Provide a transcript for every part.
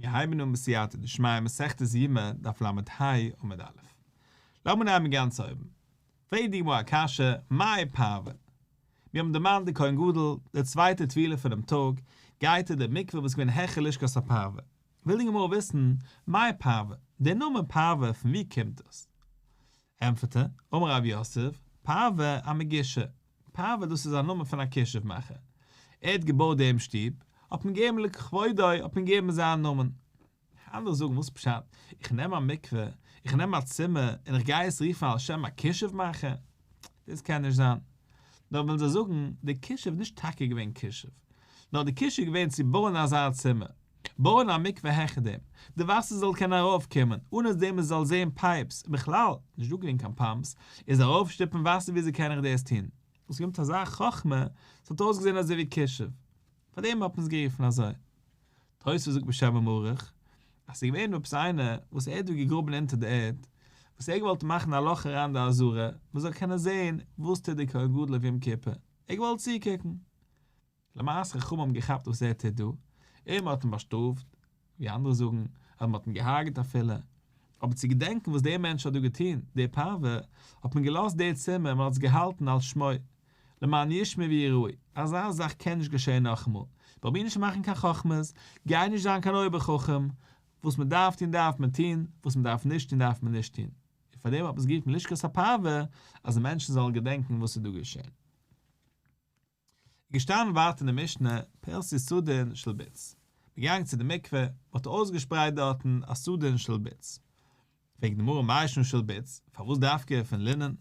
מיר הייבן אן בסייעתא דשמיא מסכת יומא דף ל"ה עמוד א'. לאמיר נעמען גאנץ אויבן. פרעגט די גמרא א קשיא, מאי פרווה? מיר האבן דערמאנט די כהן גדול, די צווייטע טבילה פונעם טאג, גייט ער די מקווה וואס איז געווען העכער לשכת הפרווה. וויל די גמרא וויסן, מאי פרווה? דער נאמען פרווה פון וואו קומט דאס? ענטפערט ער, אמר רב יוסף, פרווה אמגושא, פרווה דאס איז א נאמען פון א כישוף מאכער, ער האט געבויט דעם שטוב, האט מען געגעבן לכבודו האט מען געגעבן זיין נאמען. אנדערע זאגן וואס פשט, איך נעם א מקווה, איך נעם א צימער און איך גיי עס רופן על שם א כישוף מאכער? דאס קען נישט זיין. נאר ווילן זיי זאגן, די כישוף איז נישט טאקע געווען כישוף, נאר די כישוף איז געווען צו בויען אזא צימער, בויען א מקווה העכער דעם, די וואסער זאל קענען ארויף קומען, אן דעם מען זאל זען פייפס, און בכלל, נישט דא געווען קיין פאמפס, איז ארויף שטופן וואסער וויאזוי קען איך דאס טון? דאס קומט אזא חכמה, ס'האט אויסגעזען אזוי ווי כישוף, פארדעם האט מען עס גערופן אזוי. תוספות זאגט בשם המערוך, אז ס'איז געווען עפעס איינער וואס ער האט דא געגראבן אונטער די ערד, וואס ער האט געוואלט מאכן א לאך אריין די עזרה, מען זאל קענען זען וואס טוט דער כהן גדול אויף יום כיפור, ער האט געוואלט צוקוקן. למעשה חכמים האבן געכאפט וואס ער טוט דא, און מען האט אים באשטראפט, ווי אנדערע זאגן אז מען האט אים געהארגעט אפילו, אבער צו געדענקן וואס דער מענטש האט דא געטון, דער פרווה, האט מען געלאזט די צימער, מען האט עס געהאלטן על שמו, למען ישמעו ויראו, אזא זאך קען נישט געשען נאכאמאל, פרוביר נישט מאכן קיין חכמות, גיי נישט זיין קיין אויבער חכם, וואס מען דארף טון דארף מען טון, וואס מען דארף נישט טון דארף מען נישט טון, און פאר דעם האט מען עס גערופן לשכת הפרווה, אז די מענטשן זאלן געדענקן וואס איז דא געשען. געשטאנען ווייטער אין די משנה, פרסו סדין של בוץ. מ'איז געגאנגען צו די מקווה, מ'האט אויסגעשפרייט דארטן א סדין של בוץ. פרעגט די גמרא מאי שנא של בוץ, פארוואס דווקא פון לינען?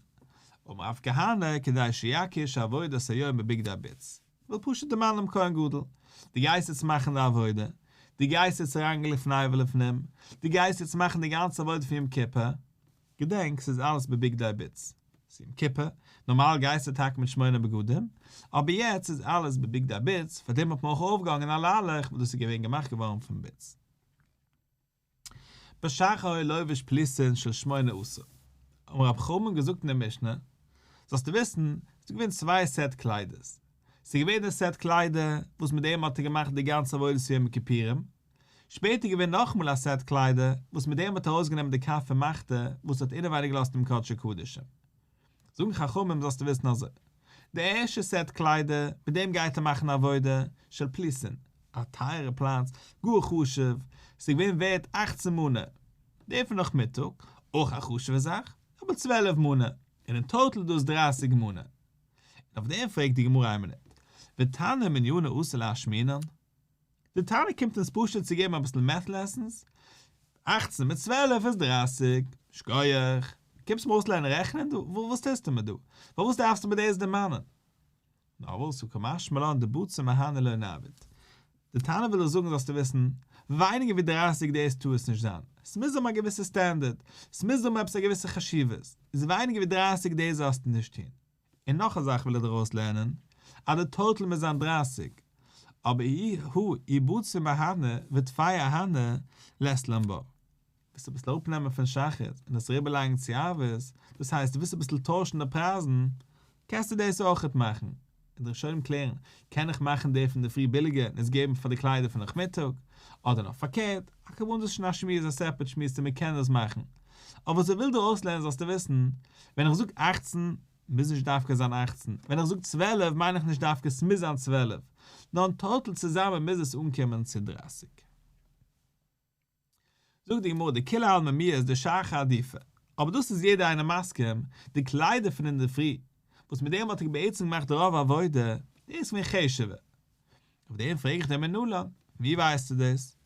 אמר רב כהנא כדי שיכיר שעבודת היום בבגדי בוץ. מ'וויל פשוט דערמאנען דעם כהן גדול, דו גייסט יעצט מאכן די עבודה, דו גייסט יעצט אריינגיין לפני ולפנים, דו גייסט יעצט מאכן די גאנצע עבודה פון יום כיפור, געדענק ס'איז אלעס בבגדי בוץ. ס'איז יום כיפור, נארמאל גייסטו טאקע מיט שמונה בגדים, אבער יעצט איז אלעס בבגדי בוץ, פארדעם האט מען אויך אויפגעהאנגען א ליילעך וואס דאס איז געווען געמאכט געווארן פון בוץ. בשחר היה לובש פלוסין של שמונה עשר. האבן רב חמין געזאגט אין די משנה, זאלסטו וויסן, ס'איז געווען צוויי סעט קליידערס. ס'איז געווען די סעט קליידער וואס מיט דעם האט ער געמאכט די גאנצע עבודת יום הכיפורים, שפעטער געווען נאכאמאל א סעט קליידער וואס מיט דעם האט ער ארויסגענומען די כף ומחתה וואס האט אינעווייניג געלאזט דעם קדשי קדשים. זאגן חכמים זאלסטו וויסן אזוי, די ערשטע סעט קליידער מיט דעם גייט ער מאכן עבודה של פלוסין, א טייערע פלאץ, גאר חשוב, ס'איז געווען ווערט אכצן מנה, די פון נאכמיטאג, אויך א חשוב'ע זאך, אבער 12 מנה, און אין טאטאל איז דאס דרייסיג מנה. און אויף דעם פרעגט די גמרא איין מינוט, ותנא מנינא אתא לאשמועינן? די תנא קומט אונז פשוט צו געבן אביסל מעט לעסענס, אכצן מיט 12 איז דרייסיג, שקויעך, קומסט מיר אויסלערנען רעכענען דא? וואס טוסטו מיר דא? פארוואס דארפסטו מיר דאס דערמאנען? נאר וואס הא קא משמע לן דבצר מהני לא נעביד. די תנא וויל דיר זאגן זאלסטו וויסן, ווייניגער ווי דרייסיג דאס טאר עס נישט זיין, ס'מוז האבן א געוויסע סטענדערט, ס'מוז האבן עפעס א געוויסע חשיבות, איז ווייניגער ווי דרייסיג דאס זאלסטו נישט טון. און נאך א זאך וויל איך דיר אויסלערנען, אז די טאטאל מוז זיין דרייסיג, אבער אי הא אי בציר מהני וטפי אהני לית לן בה. ווילסט אביסל אראפנעמען פון שחרית און עס אריבערלייגן צו ערבית, דאס הייסט דו ווילסט אביסל טוישן די פרייזן, קענסטו דאס אויכעט מאכן. און די ראשונים קלערן, קען איך מאכן די פון אינדערפרי ביליגער און עס געבן פאר די קליידער פון נאכמיטאג, אדער נאך פארקערט, על כל פנים דאס איז שוין א שמועס א סעפערט שמועס צו מען קען דאס מאכן. אבער וואס איך וויל דיר אויסלערנען זאלסטו וויסן, ווען איך זאג אכצן, מוז נישט דווקא זיין אכצן, ווען איך זאג 12 מיין איך נישט דווקא ס'מוז זיין 12, נאר אין טאטאל צוזאמען מוז עס אנקומען צו דרייסיג. זאגט די גמרא דכולי עלמא מיהת דשחר עדיפא, אבער דאס איז יעדער איינער מסכים, די קליידער פון אינדערפרי, וואס מיט דעם האט ער בעצם געמאכט די רוב עבודה, דאס איז געווען חשוב'ער. אויף דעם פרעג איך דיר מנלן, ווי ווייסטו דאס?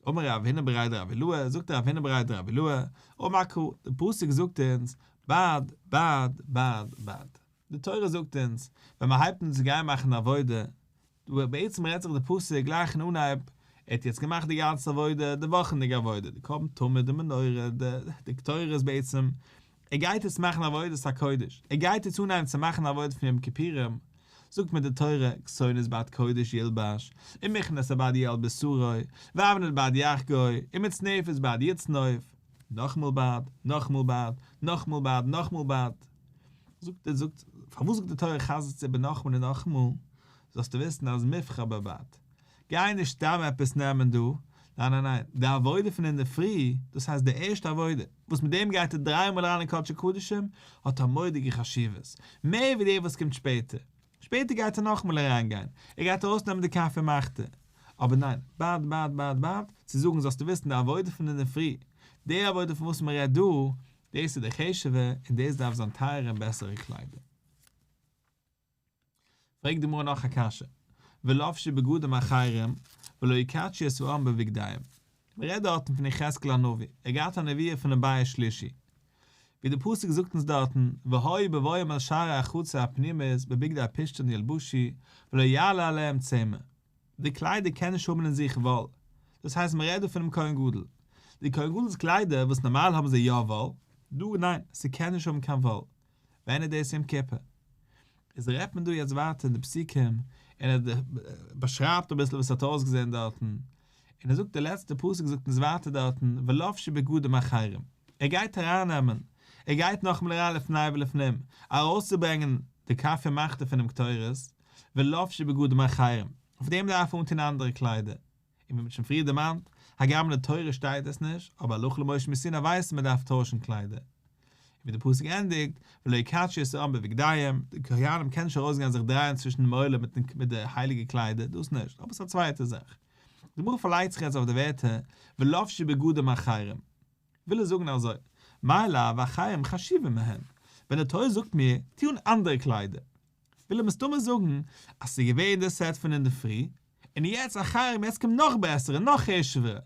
אמר רב הונא בריה דרב אילעא, זאגט רב הונא בריה דרב אילעא, אמר קרא, די פסוק זאגט אונז, בד, בד, בד, בד. די תורה זאגט אונז, ווען מען הייבט אן צו גיין מאכן עבודה, דא בעצם רעדט זיך די פסוק גלייך אין אנהייב, ער האט יעצט געמאכט די גאנצע עבודה, די וואכענדיגע עבודה, די קרבן תמיד, די מנורה, די קטורת בעצם, ער גייט יעצט מאכן עבודת הקודש, ער גייט יעצט אנהייבן צו מאכן עבודה פון יום כיפורים, זאגט מיר די תורה, כתונת בד קודש ילבש, ומכנסי בד יהיה על בשרו, ואבנט בד יחגור, ומצנפת בד יצנוף, נאכאמאל בד, נאכאמאל בד, נאכאמאל בד, נאכאמאל בד. זאגט ער, זאגט, פארוואס זאגט די תורה חזר'ט עס איבער נאכאמאל און נאכאמאל, זאלסטו וויסן אז מבחר בבד. גיי נישט סתם עפעס נעמען דא, ניין ניין ניין, די עבודה פון אינדערפרי, דאס הייסט די ערשטע עבודה, וואס מיט דעם גייט ער דריי מאל אריין אין קדשי קדשים, האט א מורא'דיגע חשיבות, מער ווי די וואס קומט שפעטער. שפעטער גייט ער נאכאמאל אריינגיין, ער גייט ארויסנעמען די כף ומחתה. אבער ניין, בד בד בד בד, צו זאגן זאלסטו וויסן די עבודה פון אינדערפרי, די עבודה פון וואס מען רעדט דא, דאס איז די חשוב'ע און דאס דארף זיין טייערע און בעסערע קליידער. פרעגט די גמרא נאך א קשיא, ולבשו בגדים אחרים ולא יקדשו את העם בבגדיהם. מען רעדט דארטן פון יחזקאל הנביא, ער האט געהאט א נבואה פונעם בית שלישי, ווי די פסוק זאגט אונז דארטן, והיו בבואם אל שערי החצר הפנימית בבגדי פשתן ילבשו ולא יעלה עליהם צמר. די קליידער קען נישט האבן אין זיך וואל, דאס הייסט מען רעדט דא פונעם כהן גדול, די כהן גדול'ס קליידער וואס נארמאל האבן זיי יא וואל, דא ניין, ס'קען נישט האבן קיין וואל, ווען איז דאס יום כיפור? איז רעדט מען דא יעצט ווייטער אין די פסוקים, און ער באשרייבט אביסל וואס האט אויסגעזען דארטן, און ער זאגט די לעצטע פסוק זאגט אונז ווייטער דארטן ולבשו בגדים אחרים, ער גייט ארייננעמען, ער גייט נאכאמאל אריין לפני ולפנים, ארויסצוברענגען די כף ומחתה פונעם קטורת, ולבשו בגדים אחרים, אויף דעם דארף ער אנטון אנדערע קליידער, און ווי מ'האט שוין פריער דערמאנט, הגם אין די תורה שטייט עס נישט, אבער הלכה למשה מסיני ווייסן מען דארף טוישן קליידער. און ווי די פסוק ענדיגט, ולא יקדשו את העם בבגדיהם, די כהנים קענען נישט ארויסגיין זיך דרייען צווישן דעם עולם מיט די הייליגע קליידער, דאס נישט, אבער ס'איז א צווייטע זאך. די גמרא פארלייגט זיך יעצט אויף די ווערטער ולבשו בגדים אחרים. וויל ער זאגן אזוי, מאי לאו אחרים חשובים מהן, ווען די תורה זאגט מיר, טו אן אנדערע קליידער, וויל ער מסתמא זאגן אז ס'איז געווען די סעט פון אינדערפרי, און יעצט אחרים, יעצט קומט נאך בעסערע, נאך חשוב'ערע.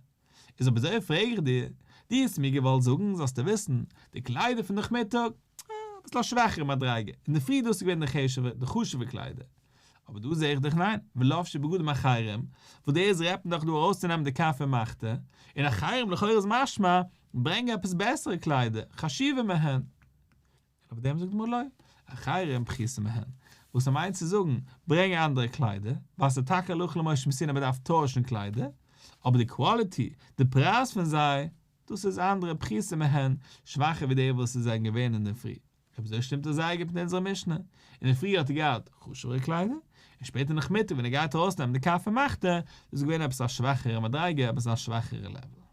איז אויב אזוי פרעג איך דיר, דו האסט מיר געוואלט זאגן, זאלסטו וויסן, די קליידער פון נאכמיטאג, אביסל א שוואכערע מדריגה, אינדערפרי דאס איז געווען די חשוב'ע, די חשוב'ע קליידער. אבער דא זע איך דאך ניין, ולבשו בגדים אחרים, וואס דאס רעדט מען דאך דא ארויסצונעמען די כף ומחתה, און אחרים לכאורה איז משמע, ברענג עפעס בעסערע קליידער, חשובים מהן. און אויף דעם זאגט די גמרא לא, אחרים פחותים מהן, וואס ער מיינט צו זאגן, ברענג אנדערע קליידער, ווייל ס'איז טאקע הלכה למשה מסיני מען דארף טוישן קליידער, אבער די קוואליטי, די פרייז פון זיי, דאס איז אנדערע פחותים מהן, שוואכער ווי די וואס עס זענען געווען אינדערפרי. אויב אזוי שטימט עס זייער גוט מיט אונזערע משנה, אינדערפרי האט ער געהאט חשוב'ערע קליידער, און שפעטער נאכמיטאג ווען ער גייט ארויסנעמען די כף ומחתה, דאס איז געווען עפעס א שוואכערע מדריגה, עפעס א שוואכערע לעוול.